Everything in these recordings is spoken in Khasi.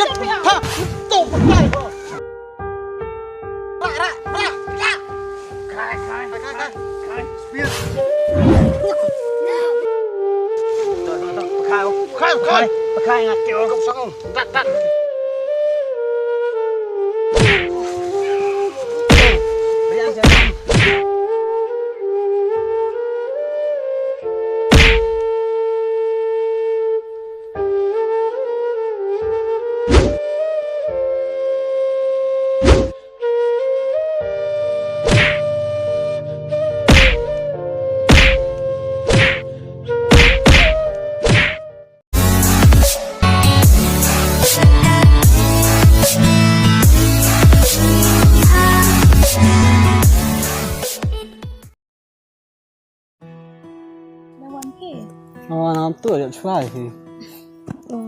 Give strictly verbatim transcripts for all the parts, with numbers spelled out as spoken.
Ha! To pakai. Rak, rak, rak, rak. Kai, kai, kai, kai. Spear. To, to, to. Pakai, pakai, pakai. Pakai ngat kyo. Kop song. Tat, tat. Riang jam. Wan phi? Oh, ngam tu ïa chwa phi. Oh,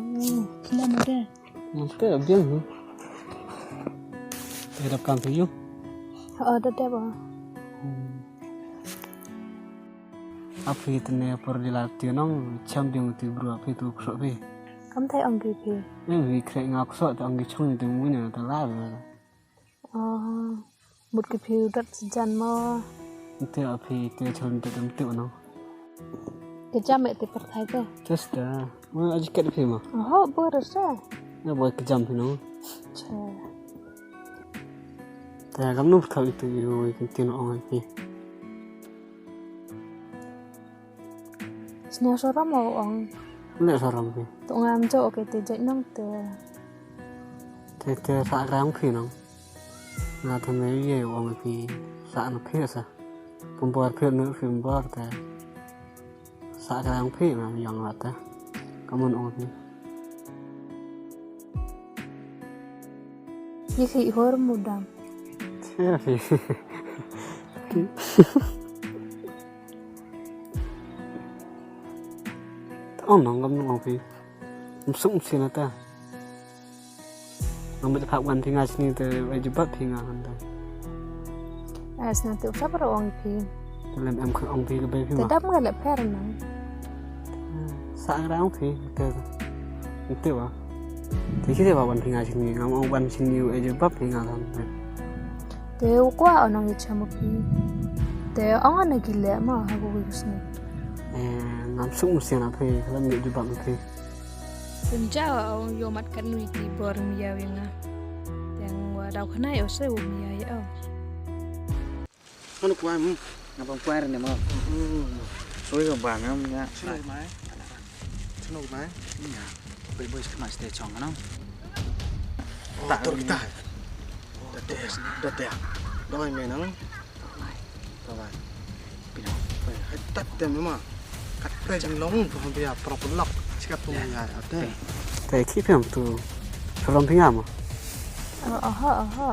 khlem de. Ngam tu ïa biang phi. Te dap kam phi yu. Oh, da dap. Hmm. Aphi tene por di la ti nong cham biang ti bru aphi tu kso phi. Kam thai ong ki phi. Em wi kre nga kso ta ong ki chong ni te mu nya ta la. Oh, mut ki phi u dat jan mo. Te aphi te chon te dam tu no. Ke jam e te par thai to. Just da. Mo aji ket phi mo. Oh, bor sa. Na boy ke jam phi no. Cha. Te kam nu thau itu iru ikin tin ong ai phi. Sñiaw saram o ong. Leh saram phi. Tu ngam jo ke te jait nong te. Te te sa rang phi nong. Nga te me ye ong phi sa na phi sa. Pum bor phi nu phi bor te. Sa ka yang phi na yang la ta. Ka mon ong phi. Ye khi hor mudam. Te phi. Ta ong nang kam ong phi. Msuk msi na ta. Ngam bit phak wan phi nga sini te ai jubab phi nga kan ta. Ai sna te usap ra ong phi. Te lem em khang ong phi ka bai phi ma. Te dap nga lep pher nang. Sa ngra ong phi te. Te wa. Te ki te wa wan phi nga sini ngam ong wan sini ai jubab phi nga kan ta. Te u kwa onong i chamo phi. Te ong ana ki le ma ha ko wi sini. Eh, ngam suk musia na phi, kalam ni jubab phi. Pynjaw au yo mat kat nui ti bor mia wi nga. Teng wa daw khana yo se u mia ya au. Manu kwai mu. Nga bang kwai ne ma. Soi ko bang am ya. Sino mai. Sino mai. Ya. Bai boys kena stay chong no. Ta tor kita. Date date. Doi me nang. Bai. Pina. Bai, hai tat te me ma. Kat te jinglong tu bia prok lok. Sikap tu ya ate. Te ki pem tu. Salam phi nga ma. Aha, aha.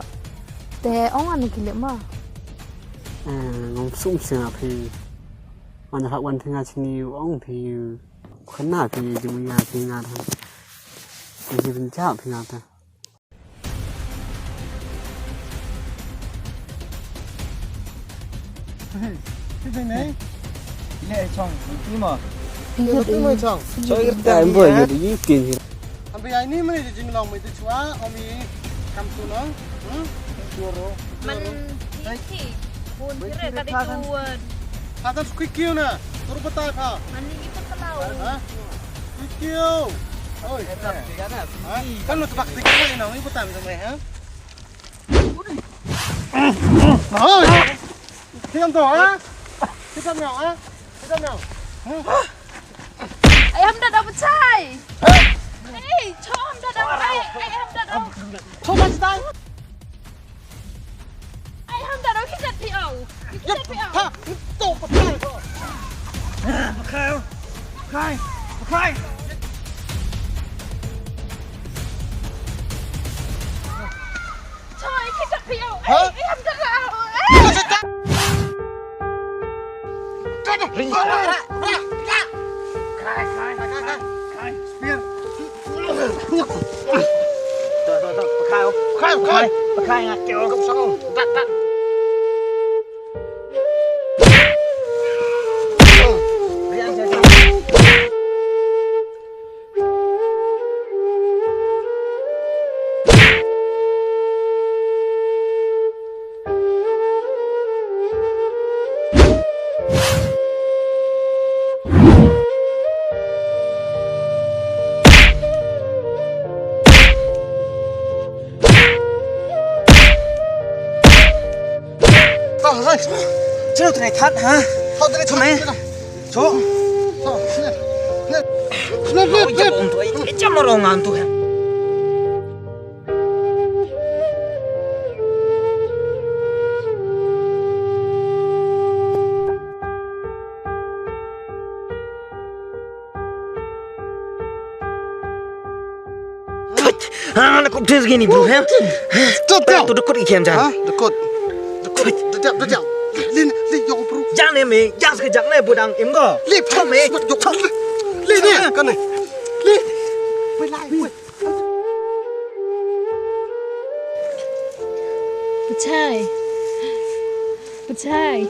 Te ong anu ki le ma. Eh, ngom sum sing a phi. Mana hak wan phi nga sini ong phi. Khana phi jing ya phi nga. Phi jing ja phi nga ta. Hey, hey, hey. Ile chong, ti mo. Ile ti mo chong. Chong ir ta boy, ye di tin. Ambi ai ni mai jinglong mai tu chwa, ami kam tu no. Hmm? Choro. Man ti ti. Bun kire ka di tu. Hatan squeak kiu na. Turu batai pha. Man ni itu kalau. Ha? Squeak kiu. Oi. Ha? Kan lu tebak tiga mai na, ni batai macam ni, ha? Oi. Tiam tu, ha? Tiam nyaw, ha? Tiam nyaw. Ai ham da da bchai. Ei, cho ham da da. Ei, ham da da. Cho ham da da. Ai ham da da ki tat pi au. Ki tat pi au. Ha, to pakai. Pakai. Pakai. Pakai. Choi, kita piau. Ha? Eh, eh, am tak tahu. Eh. Ring. Kai, kai, kai, kai. Spear. Tuh, tuh, tuh. Pakai, oh. Pakai, pakai. Pakai, ngat, oh. Kau sanggup. Tak, tak. Riang, riang, riang. Chalo, tene that, ha? Tene that. Cho. Oi, jabo untu, eh. Eh, jabo rong untu, eh. Thut! Ha, na kop tis gini, bro, ha? Stop, stop. Tu dukut ki kem jan. Ha? Dukut. Dukut. Dejap, dejap. Lin, lin, yo, bro. Jan ne me, jan se jak ne budang im go. Lin, thom me. Yo, thom. Lin ne, kan ne. Lin. Wei lai, wei. Pachai. Pachai.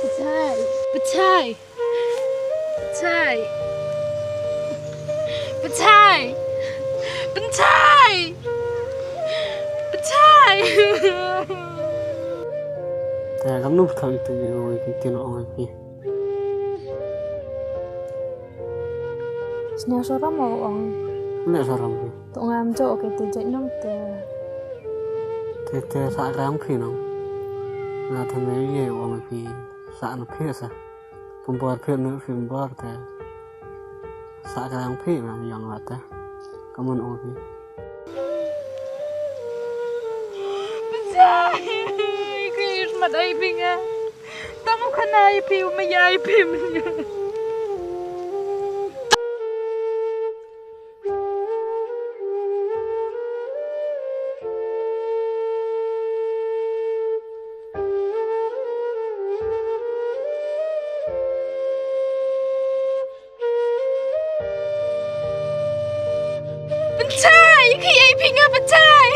Pachai. Pachai. Pachai. Pachai. Pachai. Pachai. Te kam nu pthang tu ni oi ki tin oi ki. Sñiaw saram o ong. Ne saram ki. Tu ngam jo ke te jai nong te. Te te sa rang phi nong. Nga te me ye ong phi sa na phi sa. Pum bor phi nu phi bor te. Sa ka yang phi ma yang la te. Ka mun ong phi. Pachai. Ki is mat ai phi nga. Tang u khana ai phi u ma yai phi ma. Pynchai, ka yei phi nga pynchai.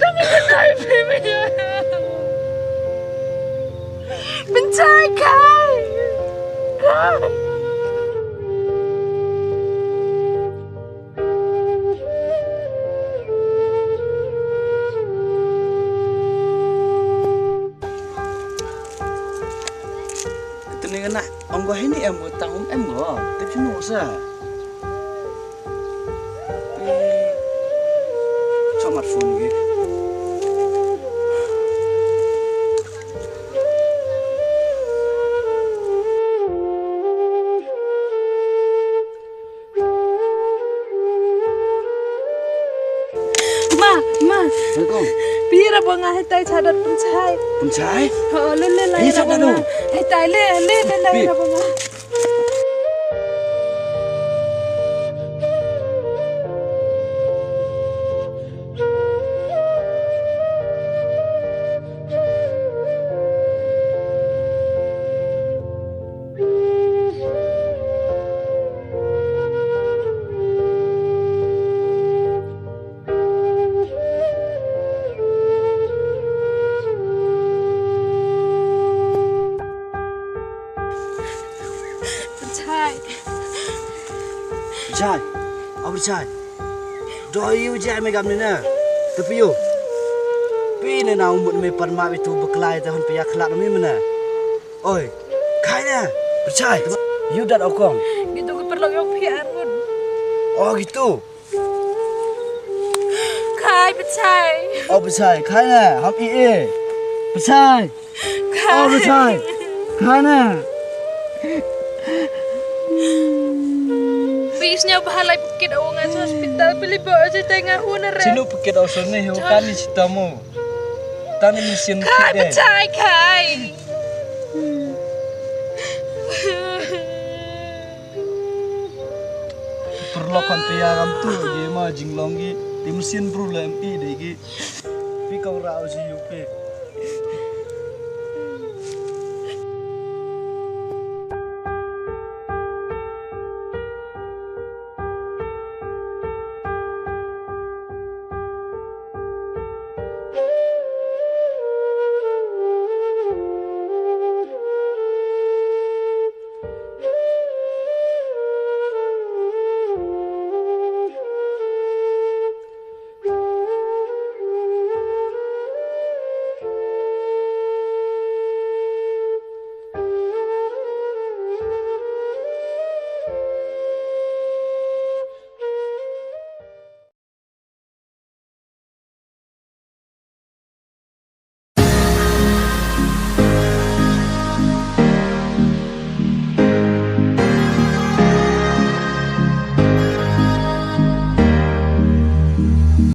Tang ka yei phi nga. Pynchai kai. Kai. Tuni ngana ong go hini em go tang um em go. Tip sinu sa. Chomat phone gi. Ma, ma. Phi ra ba nga hetai chadat pynchai. Pynchai? Ho, le le lai ra ba nga. Hetai le le le lai ra ba nga. Pynchai. Pynchai. Aw pynchai. Doi yu jai me gam ne na. Te phi yu. Phi ne na umut me pan ma phi tu beklai te hon phi ya khlak me me na. Oi. Khai na. Pynchai. Yu dat okong. Gitu ki perlok yok phi arngut. Oh gitu. Khai pynchai. Oh pynchai. Khai na. Ham i e. Pynchai. Khai. Oh pynchai. Khai na. Phi sñiaw ba halai pukit o nga sa hospital pili ba aja tai nga hu na re. Sinu pukit o sone hu kani sitamo. Tani misin khai pukit. Pynchai khai. Perlok kan pia ram tu ye ma jinglong gi. Di mesin bru lem i de gi. Pi kau ra o si yu pe.